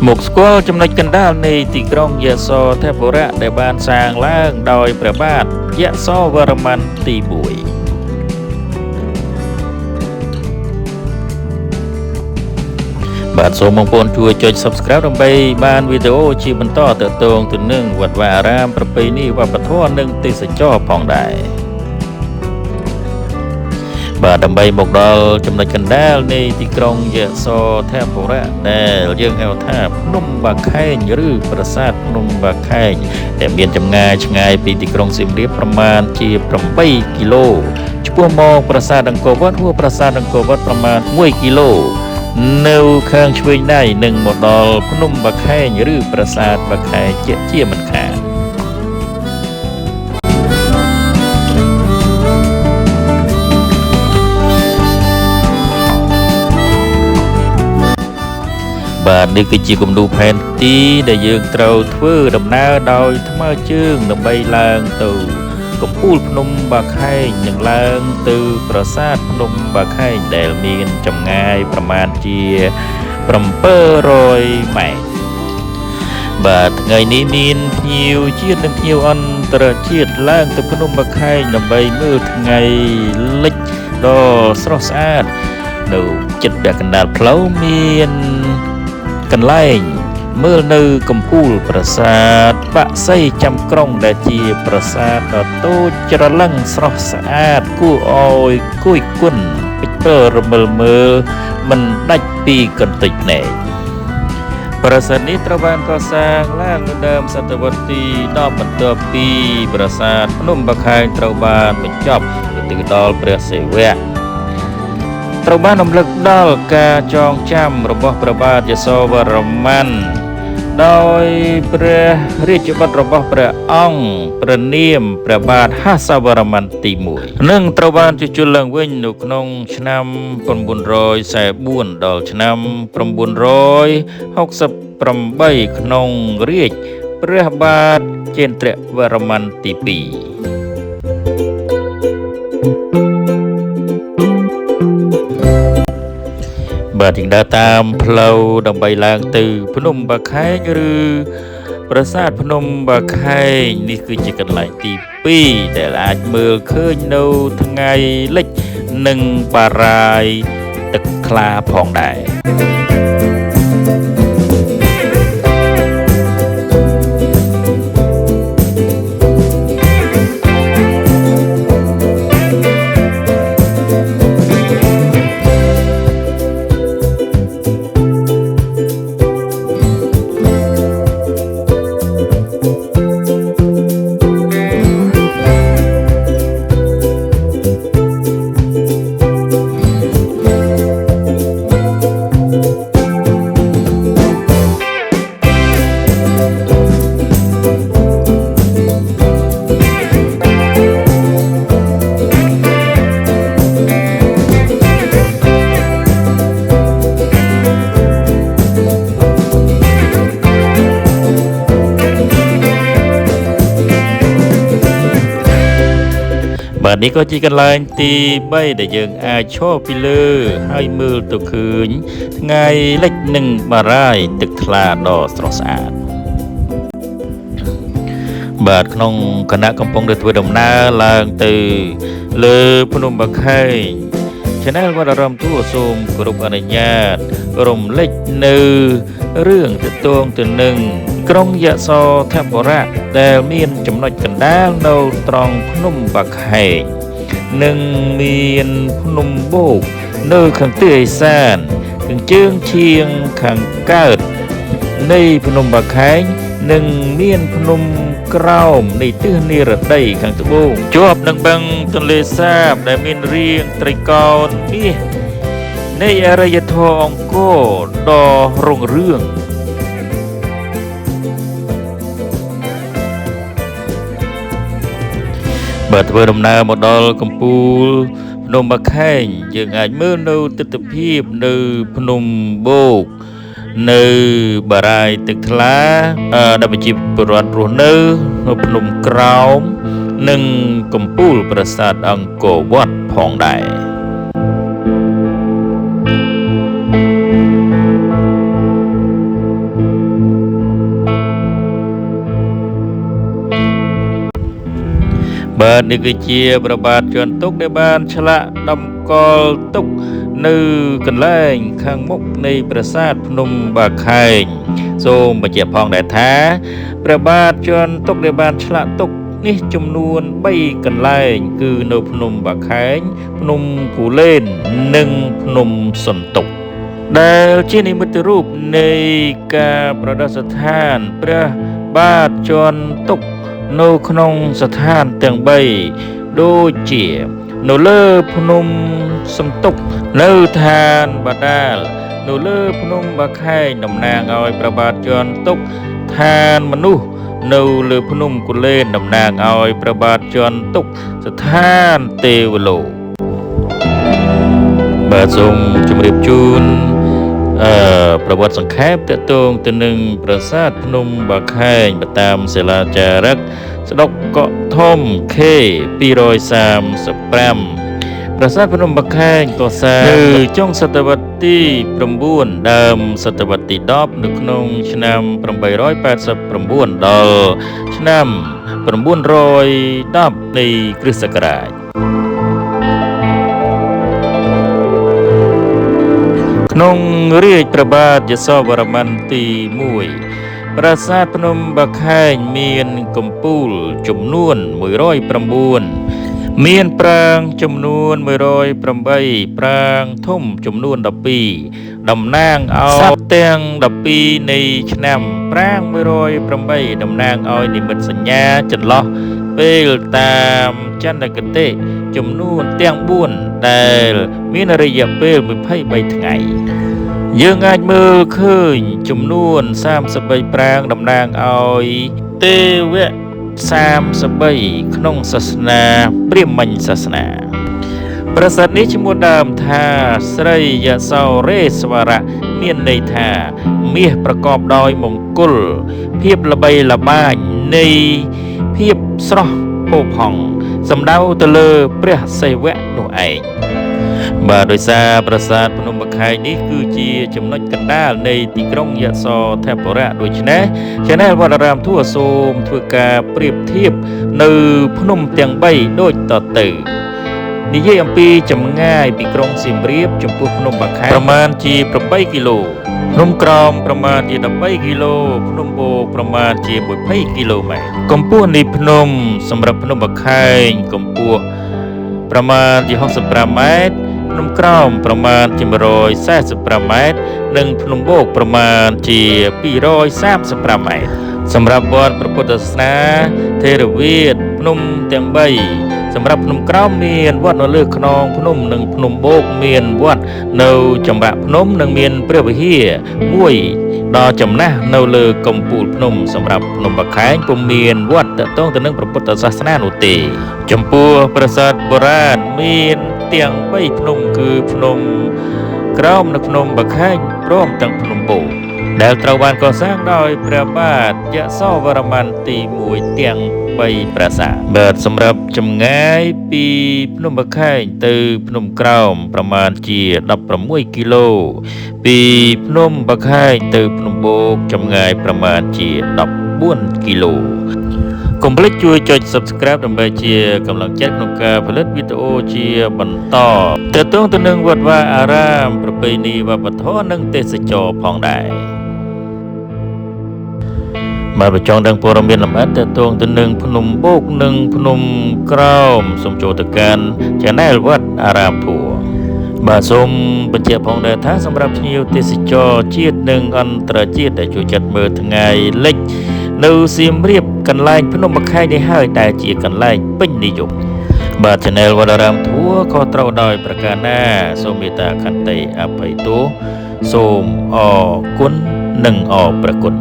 មកស្គាល់ចំណុចកណ្ដាលនៃទីក្រុងយសោធបុរៈដែលបានសាងឡើងដោយព្រះបាទយសោវរ្ម័នទី1បាទសូមបងប្អូនជួយចុច Subscribe ដើម្បីបានវីដេអូជាបន្តទាក់ទងទៅនឹងវត្តវាអារាមប្រពៃណីវប្បធម៌និងទេសចរណ៍ផងដែរបាទដើម្បីមកដល់ចំណុចកណ្ដាលនៃទីក្រុងយសោធបុរៈដែលយើងហៅថាភ្នំបាខែងឬប្រាសាទភ្នំបាខែងដែលមានចម្ងាយឆ្ងាយពីទីក្រុងសៀមរាបប្រមាណជា8គីឡូឆ្ពោះមកប្រាសាទអង្គរវត្តហួសប្រាសាទអង្គរវត្តប្រមាណ1គីឡូនៅខាងឆ្វេងដៃនឹងមកដល់ភ្នំបាខែងឬប្រាសាទបាខែងជាមិនខានបាទនេះគឺជាគំនូផែនទីដែលយើងត្រូវធ្វើដំណើរដោយថ្មើរជើងដើម្បីឡើងទៅកំពូលភ្នំបាខែងនិងឡើងទៅប្រាសាទភ្នំបាខែងដែលមានចម្ងាយប្រមាណជា700ម៉ែត្របាទថ្ងៃនេះមានភ្ញៀវជាតិនិងភ្ញៀវអន្តរជាតិឡើងទៅភ្នំបាខែងដើម្បីមើលថ្ងៃលិចដ៏ស្រស់ស្អាតនៅជិតពាក់កណ្ដាលផ្លូវមានកន្លែងមើលនៅកំពូលប្រាសាទបក្សីចាំក្រុងដែលជាប្រាសាទដ៏តូចច្រឡឹងស្រស់ស្អាតគួរឲ្យគយគន់ពិចពិលរមិលមើលមិនដាច់ពីកន្ទុយភ្នែកប្រាសាទនេះត្រូវបានកសាងឡើងនៅដើមសតវត្សទី10បន្ទាប់ពីប្រាសាទភ្នំបាខែងត្រូវបានបញ្ចប់ទៅដល់ព្រះសិវៈត្រូវបានរំលឹកដល់ការចងចាំរបស់ព្រះបាទយសោវរ្ម័នដោយព្រះរាជបុត្ររបស់ព្រះអង្គព្រះនាមព្រះបាទហសវរ្ម័នទី1និងត្រូវបានជួសជុលឡើងវិញនៅក្នុងឆ្នាំ944ដល់ឆ្នាំ968ក្នុងរាជ្យព្រះបាទជេន្ទ្រវរ្ម័នទី2បាទយើងដើរតាមផ្លូវដើម្បីឡើងទៅភ្នំបាខែងឬប្រាសាទភ្នំបាខែងនេះគឺជាកន្លែងទី2ដែលអាចមើលឃើញនៅថ្ងៃលិចនិងបារាយទឹកថ្លាផងដែរបាទនេះក៏ជាកន្លែងទី3ដែលយើងអាចឈរពីលើហើយមើលទៅឃើញថ្ងៃលិចនិងបារាយទឹកថ្លាដ៏ស្រស់ស្អាតបាទក្នុងគណៈកំពុងតែធ្វើដំណើរឡើងទៅលើភ្នំបាខែង Channel វត្តអារាមទូសូមគោរពអនុញ្ញាតរំលេចនៅរឿងទាក់ទងទៅនឹងក្រុងយសោធបុរៈដែលមានចំណុចកណ្ដាលនៅត្រង់ភ្នំបាខែងនិងមានភ្នំបូកនៅខាងទិសឦសានខាងជើងឈៀងខាងកើតនៃភ្នំបាខែងនិងមានភ្នំក្រោមនៃទិសនិរតីខាងត្បូងជាប់នឹងបឹងទន្លេសាបដែលមានរាងត្រីកោណមាសនៃអរិយធម៌អង្គរដ៏រុងរឿងបើធ្វើដំណើរមកដល់កំពូលភ្នំបាខែងយើងអាចមើលនៅទិដ្ឋភាពនៅភ្នំបូកនៅបារាយទឹកថ្លាដែលប្រជាពលរដ្ឋរស់នៅភ្នំក្រោមនិងកំពូលប្រាសាទអង្គរវត្តផងដែរ បាទនេះគឺជាព្រះបាទជន់ទុកដែលបានឆ្លាក់តម្កល់ទុកនៅកន្លែងខាងមុខនៃប្រាសាទភ្នំបាខែងសូមបញ្ជាក់ផងដែរថាព្រះបាទជន់ទុកដែលបានឆ្លាក់ទុកនេះចំនួន3កន្លែងគឺនៅភ្នំបាខែងភ្នំគូលែននិងភ្នំសន្ទុកដែលជានិមិត្តរូបនៃការប្រដិស្ថានព្រះបាទជន់ទុកនៅក្នុងស្ថានទាំង3ដូចជានៅលើភ្នំសន្ទុកនៅឋានបាដាលនៅលើភ្នំបាខែងតំណាងឲ្យព្រះបាទជន់ទុកឋានមនុស្សនៅលើភ្នំគូលែនតំណាងឲ្យព្រះបាទជន់ទុកស្ថានទេវលោកបាទសូមជម្រាបជូនប្រវត្តិសង្ខេបទាក់ទងទៅនឹងប្រាសាទភ្នំបាខែងតាមសិលាចារឹកស្ដុកកក់ធំ K 235ប្រាសាទភ្នំបាខែងកសាងនៅចុងសតវត្សទី9ដើមសតវត្សទី10នៅក្នុងឆ្នាំ889ដល់ឆ្នាំ910នៃគ្រិស្តសករាជក្នុងរាជ្យព្រះបាទយសោវរ្ម័នទី1ប្រាសាទភ្នំបាខែងមានកំពូលចំនួន109មានប្រាង្គចំនួន108ប្រាង្គធំចំនួន12តំណាងឲ្យសត្វទាំង12នៃឆ្នាំប្រាង្គ108តំណាងឲ្យនិមិត្តសញ្ញាចន្លោះពេលតាមចន្ទគតិចំនួនទាំង4ដែលមានរយៈពេល23ថ្ងៃយើងអាចមើលឃើញចំនួន33ប្រាង្គតំណាងឲ្យទេវៈ33ក្នុងសាសនាព្រាហ្មញ្ញសាសនាប្រាសាទនេះឈ្មោះដើមថាស្រីយសោរេស្វរៈមានន័យថាមាសប្រកបដោយមង្គលភាពល្បីល្បាញនៃភាពស្រស់ផូរផង់សំដៅទៅលើព្រះសិវៈនោះឯងបាទដោយសារប្រាសាទភ្នំបាខែងនេះគឺជាចំណុចកណ្ដាលនៃទីក្រុងយសោធបុរៈដូច្នេះ Channel វត្តអារាមធัวសូមធ្វើការប្រៀបធៀបនៅភ្នំទាំង3ដូចតទៅនិយាយអំពីចម្ងាយពីក្រុងសៀមរាបចំពោះភ្នំបាខែងប្រមាណជា8គីឡូភ្នំក្រោមប្រមាណជា13គីឡូភ្នំបូកប្រមាណជា20គីឡូម៉ែត្រកម្ពស់នៃភ្នំសម្រាប់ភ្នំបាខែងកម្ពស់ប្រមាណជា65ម៉ែត្រភ្នំក្រោមប្រមាណជា145ម៉ែត្រនិងភ្នំបូកប្រមាណជា235ម៉ែត្រសម្រាប់វត្តព្រះពុទ្ធសាសនាថេរវាទភ្នំទាំង3សម្រាប់ភ្នំក្រោមមានវត្តនៅលើខ្នងភ្នំនិងភ្នំបូកមានវត្តនៅចម្រាក់ភ្នំនិងមានព្រះវិហារមួយដ៏ចំណាស់នៅលើកំពូលភ្នំសម្រាប់ភ្នំបាខែងពុំមានវត្តទាក់ទងទៅនឹងព្រះពុទ្ធសាសនានោះទេចំពោះប្រាសាទបុរាណមានទាំង3ភ្នំគឺភ្នំក្រោមនិងភ្នំបាខែងព្រមទាំងភ្នំបូកដែលត្រូវបានកសាងដោយព្រះបាទយសោវរ្ម័នទី1ទាំង3ប្រាសាទបាទសម្រាប់ចម្ងាយពីភ្នំបាខែងទៅភ្នំក្រោមប្រមាណជា16គីឡូពីភ្នំបាខែងទៅភ្នំបូកចម្ងាយប្រមាណជា14គីឡូកុំភ្លេចជួយចុច Subscribe ដើម្បីជាកម្លាំងចិត្តក្នុងការផលិតវីដេអូជាបន្តទាក់ទងទៅនឹងវត្តវាអារាមប្រពៃណីវប្បធម៌និងទេសចរណ៍ផងដែរបាទបើចង់ដឹងព័ត៌មានលម្អិតទាក់ទងទៅនឹងភ្នំបូកនិងភ្នំក្រោមសូមចូលទៅកាន់ Channel វត្តអារាមធัวបាទសូមបញ្ជាក់ផងដែរថាសម្រាប់ភ្ញៀវទេសចរជាតិនិងអន្តរជាតិដែលចូលចិត្តមើលថ្ងៃលិចនៅសៀមរាបកន្លែងភ្នំបាខែងនេះហើយដែលជាកន្លែងពេញនិយមបាទ Channel វត្តអារាមធัวក៏ត្រូវដោយប្រការណាសូមមេត្តាខន្តីអភ័យទោសសូមអរគុណនិងអរព្រគុណ